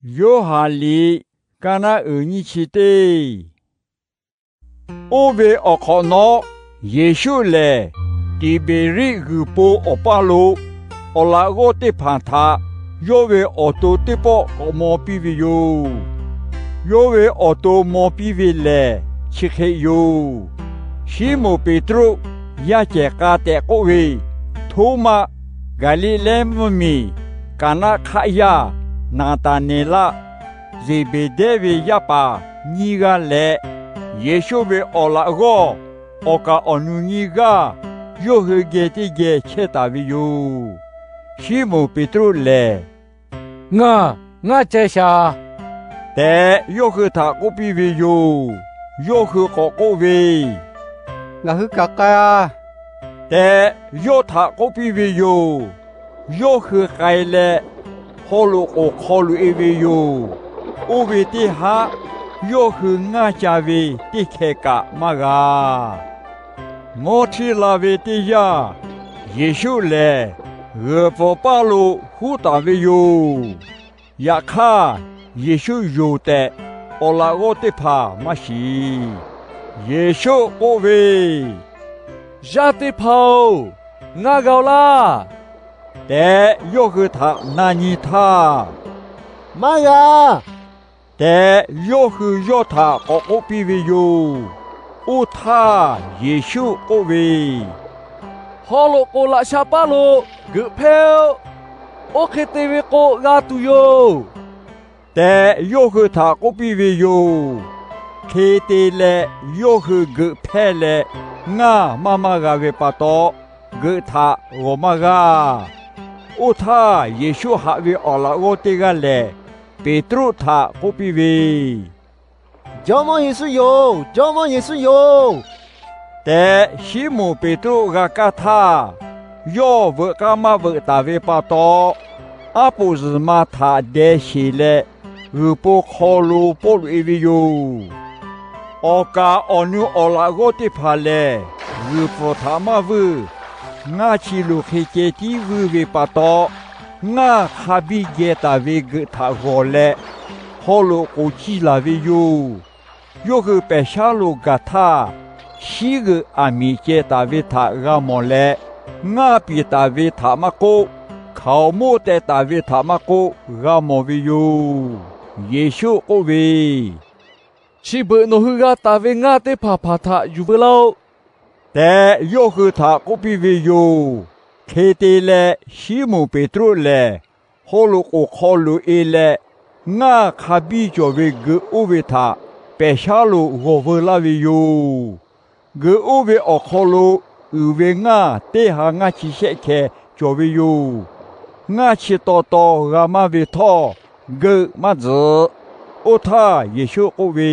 Yoˇhanˬ liꞈ, ka naˆ uiˍ nyiˇ chi teˇ. Oˇ ve awˬ hk'awꞈ nawˉ, Yeˍsuˆ lehˬ Tiˍbeˍriˆ g'uiˬ po awˬ paˇ lo awˬ laꞈ g'awˇ teˇ hpaˍ htaꞈ yawˇ ve awˬ to teˇ pawˆ k'awꞈ maw piˇ ve yoˬ. Yawˇ ve awˬ to maw piˇ ve lehˬ, chi hk'e yoˬ. Siˉmonˍ Peˍtruˆ, yaˇ cehˬ k'a tehꞈ k'oˆ ve Htoˉmaˆ, Gaˍliˆlehˇ mvuhˇmiˬ Kaˍnaˆ hk'aˆ yaˇ Naˍtaˍneˍlaˆ, Zeˍbeˍdehˇ ve yaˇ paˍ nyiˇ g'aˇ leh, Yeˍsuˆ ve awˬ laꞈ g'awˇ awˬ kaˍ awˬ nu nyiˇ g'aˇ yawˇ hui geh teˇ geh chehˇ taˍ ve yoˬ. Siˉmonˍ Peˍtruˆ lehˬ, Ngaˬ ngaˇ ceh shaˍ tehꞈ, yawˇ hui htaꞈ k'oˆ piˇ ve yoˬ. Yawˇ hui k'awꞈ k'oˆ ve, Ngaˬ hui kaꞈ k'ai a tehꞈ, yawˇ htaꞈ k'oˆ piˇ ve yoˬ. Yawˇ hui k'ai leh, haw loꞈ k'oˍ hk'aw loꞈ e ve yoˬ. Oˇ ve teˇ haˉ, yawˇ hui ngaˇ ca ve teˇ hkeh kaꞈ maˇ g'a. Mawˇ htiˇ la ve teˇ yanˇ, Yeˍsuˆ lehˬ g'uiˬ pfuhˍ paˇ lo huˉ taˍ ve yoˬ. Yaꞈ hk'aˇ, Yeˍsuˆ yonˍ tehꞈ awˬ laꞈ g'awˇ teˇ hpaˍ maˇ shiˍ. Yeˍsuˆ k'oˆ ve, Yaˇ teˇ hpaˍ-oˬ, ngaˇ g'a-oˬ laˇ tehꞈ, yawˇ hui htaꞈ na nyi htaˇ, Maˇ g'a tehꞈ, yawˇ hui yawˇ htaꞈ k'awꞈ k'oˆ piˇ ve yoˬ. Oˇ htaˇ Yeˍsuˆ k'oˆ ve, Haw loꞈ k'oˍ laꞈ sha paˉ lo geuꞈ hpehˇ-oˆ. Oˇ hk'e te ve k'o, g'a tuˬ yoˬ tehꞈ, yawˇ hui htaꞈ k'oˆ piˇ ve yoˬ. Hk'e te leh, yawˇ hui geuꞈ hpehˇ leh ngaˇ maˇ maˇ g'a ve pa taw, geuꞈ htaꞈ g'awˬ maˇ g'a. Oˇ htaˇ, Yeˍsuˆ haꞈ ve awˬ laꞈ g'awˇ teˇ g'aˇ lehˬ, Peˍtruˆ htaꞈ k'oˆ piˇ ve, Jawˇmawˇ Yeˍsuˆ yoˬ. Jawˇmawˇ Yeˍsuˆ yoˬ tehꞈ, Siˉmonˍ Peˍtruˆ g'a kaˇ htaˇ, yawˇ veuꞈ k'aˇ maˇ veuꞈ taˍ ve pa taw, aˉ poꞈ zuhˬ ma htaꞈ deh sheˬ leh, g'uiˬ po hk'aw lo pawˆ loꞈ e ve yoˬ. Awˬ kaˍ awˬ nu awˬ laꞈ g'awˇ teˇ hpaˍ lehˬ, g'uiˬ pfuhˍ htaꞈ maˇ vuiˇ. Ngaˇ chi luˬ hk'e ceh tiˉ vuiˇ ve pa taw, ngaˇ hk'a biˇ geh taˍ ve geuꞈ htaꞈ g'awˬ leh, haw loꞈ k'oˍ ciˇ laˬ ve yoˬ. Yawˇ hui pehˬ shaˉ lo gaˬ htaˇ, shiˉ g'euꞈ aˬ miˍ ceh taˍ ve htaꞈ g'a mawˬ leh, ngaˇ piˍ taˍ ve htaꞈ maˇ k'oˆ, hkaoˍmonˇ teh taˍ ve htaꞈ maˇ k'oˆ, g'a mawˬ ve yoˬ. Yeˍsuˆ k'oˆ ve, Chi beuꞈ nawˬ hui g'a taˍ ve ngaˇ teˇ hpaˍ hpaˍ htaꞈ yuˬ veu laˇ-oˆ tehꞈ, yawˇ hui htaꞈ k'oˆ piˇ ve yoˬ. Hk'e te leh, Siˉmonˍ Peˍtruˆ lehˬ haw loꞈ k'oˍ hk'aw loꞈ e leh, ngaˇ hk'a biˇ cawˬ ve geuꞈ oˇ ve htaꞈ pehˬ shaˉ lo g'awˬ veu laˇ ve yoˬ. Geuꞈ oˇ ve awˬ hk'aw lo uiˍ ve ngaˇ teˇ ha ngaˇ chi shehˆ hkeh cawˬ ve yoˬ. Ngaˇ chi taw taw g'a maˇ ve htawˇ, geuꞈ maˇ tzuhꞈ. Oˇ htaˇ Yeˍsuˆ k'oˆ ve,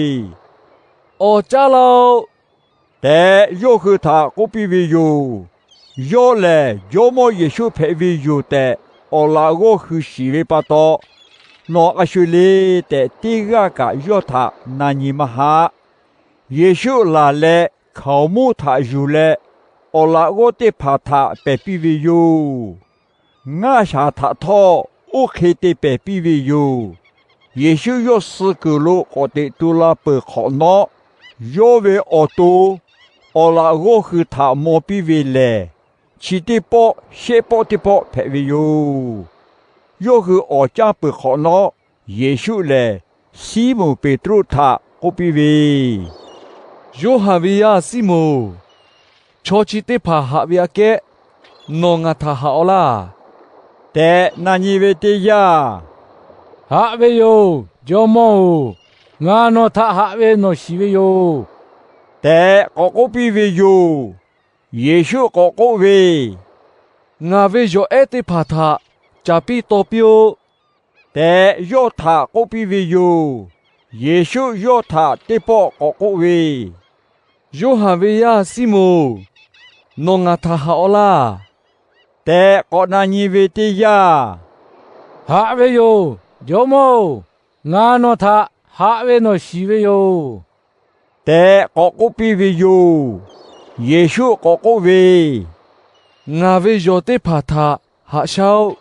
Awˬ caˇ la-oˆ tehꞈ, yawˇ hui htaꞈ k'oˆ piˇ ve yoˬ. Yawˇ lehˬ Jawˇmawˇ Yeˍsuˆ hpehꞈ ve yoˬ tehꞈ, awˬ laꞈ g'awˇ hui shiˍ ve pa taw, Nawˬ a shu le tehꞈ, teˇ g'aˇ kaꞈ yawˇ htaꞈ na nyi maˇ haꞈ. Yeˍsuˆ laˬ leh hkaoˍmonˇ htaꞈ yuˬ leh, awˬ laꞈ g'awˇ teˇ hpaˍ htaꞈ pehˬ piˇ ve yoˬ. Ngaˇ shaˍ htaꞈ htawˇ oˇ hk'e te pehˬ piˇ ve yoˬ. Yeˍsuˆ yawˇ suh kuiˬ lo k'awꞈ teꞈ tu la peuˬ hk'awꞈ nawˉ, yawˇ ve awˬ to awˬ laꞈ g'awˇ hui htaꞈ maw piˇ ve lehˬ, chi teˇ pawˆ shehˆ pawˆ teˇ pawˆ hpehꞈ ve yoˬ. Yawˇ hui awˍ caˇ peuˬ hk'awꞈ nawˉ, Yeˍsuˆ lehˬ Siˉmonˍ Peˍtruˆ htaꞈ k'oˆ piˇ ve, Yoˇhanˬ ve yaˇ Siˉmonˍ, chaw chi teˇ hpaˍ haꞈ ve aꞈ kehˉ nawˬ ngaˬ htaꞈ haꞈ-aw laˇ tehꞈ na nyi ve teˇ yanˇ, Haꞈ ve yoˬ, Jawˇmawˇ-oˬ. Ngaˬ nawˬ htaꞈ haꞈ ve nawˬ shiˍ ve yoˬ tehꞈ k'awꞈ k'oˆ piˇ ve yoˬ. Yeˍsuˆ k'awꞈ k'oˆ ve, Ngaˬ ve yawˬ ehˉ teˇ hpaˍ htaꞈ caˍ piˇ taw piˇ-oˆ tehꞈ, yawˇ htaꞈ k'oˆ piˇ ve yoˬ. Yeˍsuˆ yawˇ htaꞈ teˇ pawˆ k'awꞈ k'oˆ ve, Yoˇhanˬ ve yaˇ Siˉmonˍ, nawˬ ngaˬ htaꞈ haꞈ-aw laˇ tehꞈ k'awꞈ na nyi ve teˇ yanˇ, Haꞈ ve yoˬ, Jawˇmawˇ-oˬ. Ngaˬ nawˬ htaꞈ haꞈ ve nawˬ shiˍ ve yoˬ tehꞈ k'awꞈ k'oˆ piˇ ve yoˬ. Yeˍsuˆ k'awꞈ k'oˆ ve, Ngaˬ ve yawˬ teˇ hpaˍ htaꞈ haꞈ shaˉ-oˆ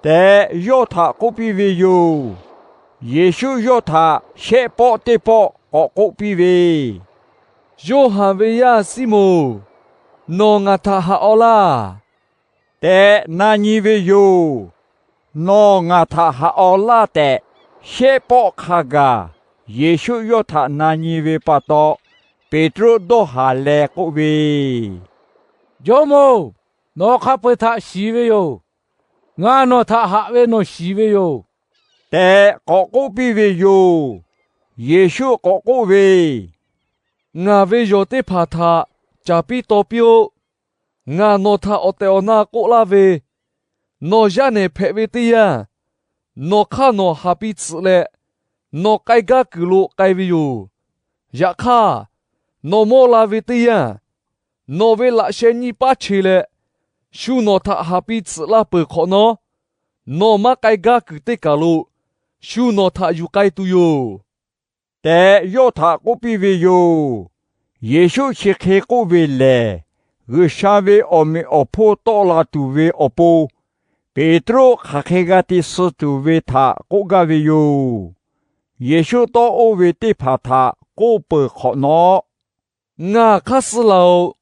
tehꞈ, yawˇ htaꞈ k'oˆ piˇ ve yoˬ. Yeˍsuˆ yawˇ htaꞈ shehˆ pawˆ teˇ pawˆ k'awꞈ k'oˆ piˇ ve, Yoˇhanˬ ve yaˇ Siˉmonˍ, nawˬ ngaˬ htaꞈ haꞈ aw laˇ tehꞈ na nyi ve yoˬ. Nawˬ ngaˬ htaꞈ haꞈ aw laˇ tehꞈ, shehˆ pawˆ hk'a gaˬ Yeˍsuˆ yawˇ htaꞈ na nyi ve pa taw, Peˍtruˆ dawˇ haˍ leh k'oˆ ve, Jawˇmawˇ-oˬ, nawˬ hk'a peu-eˬ htaꞈ shiˍ ve yoˬ. Ngaˬ nawˬ htaꞈ haꞈ ve nawˬ shiˍ ve yoˬ tehꞈ k'awꞈ k'oˆ piˇ ve yoˬ. Yeˍsuˆ k'awꞈ k'oˆ ve, Ngaˬ ve yawˬ teˇ hpaˍ htaꞈ caˍ piˇ taw piˇ-oˆ. Ngaˬ nawˬ htaꞈ awˬ tehˬ awˬ na k'oˆ laˇ ve, nawˬ yaˇ nehˬ hpehꞈ ve teˇ yanˇ, nawˬ hk'aˇ nawˬ haˍ piˇ tsuhꞈ leh, nawˬ k'ai gaˇ kuiˬ lo k'ai ve yoˬ. Yaꞈ hk'aˇ, nawˬ mawˇ la ve teˇ yanˇ, nawˬ ve laꞈ sheh nyiˇ paˉ che leh, shu nawˬ htaꞈ haˍ piˇ tsuhꞈ laˇ peuˬ hk'awꞈ nawˉ, nawˬ maˇ k'ai gaˇ kuiˬ teˇ kaˬ lo shu nawˬ htaꞈ yuˬ k'ai tuˬ yoˬ tehꞈ yawˇ htaꞈ k'oˆ piˇ ve yoˬ. Yeˍsuˆ chi hk'e k'oˆ ve lehˬ, G'uiˬsha ve awˬ meꞈ awˬ hponˇ tawˆ la tuˬ ve awˬ pon, Peˍtruˆ hk'aˬ hk'e g'a te suh tuˬ ve htaꞈ k'oˆ gaˇ ve yoˬ. Yeˍsuˆ tawˇ oˇ ve teˇ hpaˍ htaꞈ k'oˆ peuˬ hk'awꞈ nawˉ, Ngaˬ hk'aˇ suh laˬ-oꞈ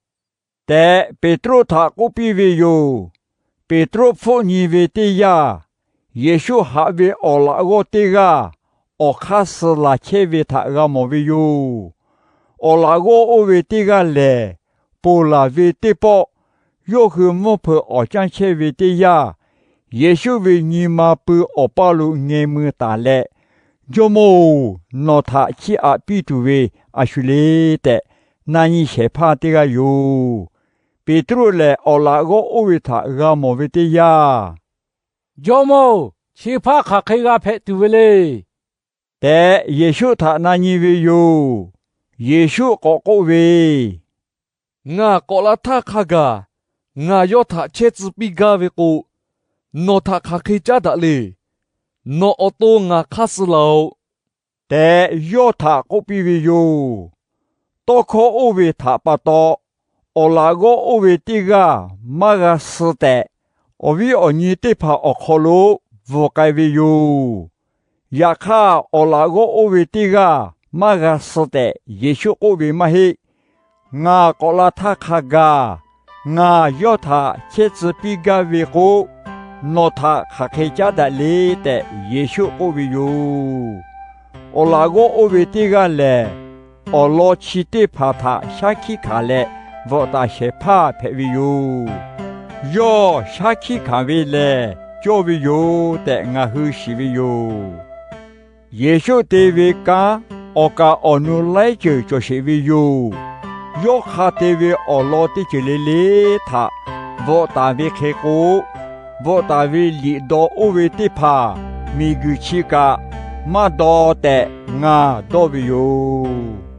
tehꞈ, Peˍtruˆ htaꞈ k'oˆ piˇ ve yoˬ. Peˍtruˆ hpfuhˆ nyi ve teˇ yanˇ, Yeˍsuˆ haꞈ ve awˬ laꞈ g'awˇ teˇ g'aˇ awˬ hk'aˇ suh laˬ chehˇ ve htaꞈ g'a mawˬ ve yoˬ. Awˬ laꞈ g'awˇ oˇ ve teˇ g'aˇ lehˬ, ponˬ laˬ ve teˇ pawˆ yawˇ hui mvuhˇ hpeuꞈ awˍ canˇ chehˇ ve teˇ yanˇ, Yeˍsuˆ ve nyi ma pui awˬ paˇ lo ngeh mui taˍ leh, Jawˇmawˇ-oˬ, nawˬ htaꞈ chiˇ aꞈ piˇ tuˬ ve a shu le tehꞈ na nyi shehˍ hpaˇ teˇ g'aˇ yoˬ. Peˍtruˆ lehˬ, awˬ laꞈ g'awˇ oˇ ve htaꞈ g'a mawˬ ve teˇ yanˇ, Jawˇmawˇ-oˬ, chi hpaˇ hk'aˬ hk'e g'a hpehꞈ tuˬ ve le tehꞈ, Yeˍsuˆ htaꞈ na nyi ve yoˬ. Yeˍsuˆ k'awꞈ k'oˆ ve, Ngaˬ k'awꞈ la htaˇ hk'a gaˬ ngaˬ yawˇ htaꞈ chehˇ tcuh piˇ gaˇ ve k'o, nawˬ htaꞈ hk'aˬ hk'e caˉ daꞈ le. Nawˬ awˬ to ngaˬ hk'aˇ suh laˬ-oꞈ tehꞈ yawˇ htaꞈ k'oˆ piˇ ve yoˬ. Tawˇ hkawˇ oˇ ve htaꞈ pa taw, awˬ laꞈ g'awˇ oˇ ve teˇ g'aˇ maˇ g'a suh tehꞈ, awˬ viˉ awˬ nyi teˇ hpaˍ awˬ hk'aw lo bvuhˬ k'ai ve yoˬ. Yaꞈ hk'aˇ, awˬ laꞈ g'awˇ oˇ ve teˇ g'aˇ maˇ g'a suh tehꞈ Yeˍsuˆ k'oˆ ve maˇ heˆ. Ngaˬ k'awꞈ la htaˇ hk'a gaˬ ngaˬ yawˇ htaꞈ chehˇ tcuh piˇ gaˇ ve k'o, nawˬ htaꞈ hk'aˬ hk'e caˉ daꞈ le tehꞈ Yeˍsuˆ k'oˆ ve yoˬ. Awˬ laꞈ g'awˇ oˇ ve teˇ g'aˇ lehˬ, awˬ lawn chi teˇ hpaˍ htaꞈ shaˉ hkiˆ hkanˍ leh, bvuhꞈ taˍ shehˍ hpaˇ hpehꞈ ve yoˬ. Yawˇ shaˉ hkiˆ hkanˍ ve lehˬ cawˇ ve yoˬ tehꞈ ngaˬ hui shiˍ ve yoˬ. Yeˍsuˆ te ve kanˉ awˬ kaˍ awˬ nu laiˉ ceuˬ cawˬ sheˍ ve yoˬ. Yawˇ hk'a te ve awˬ lawn teˇ ceuˬ le le htaꞈ bvuhꞈ taˍ ve hk'e k'o, bvuhꞈ taˍ ve liꞈ daw oˇ ve teˇ hpaˍ miˬguiˬ chi kaꞈ maˇ daw tehꞈ ngaˬ dawˇ ve yoˬ.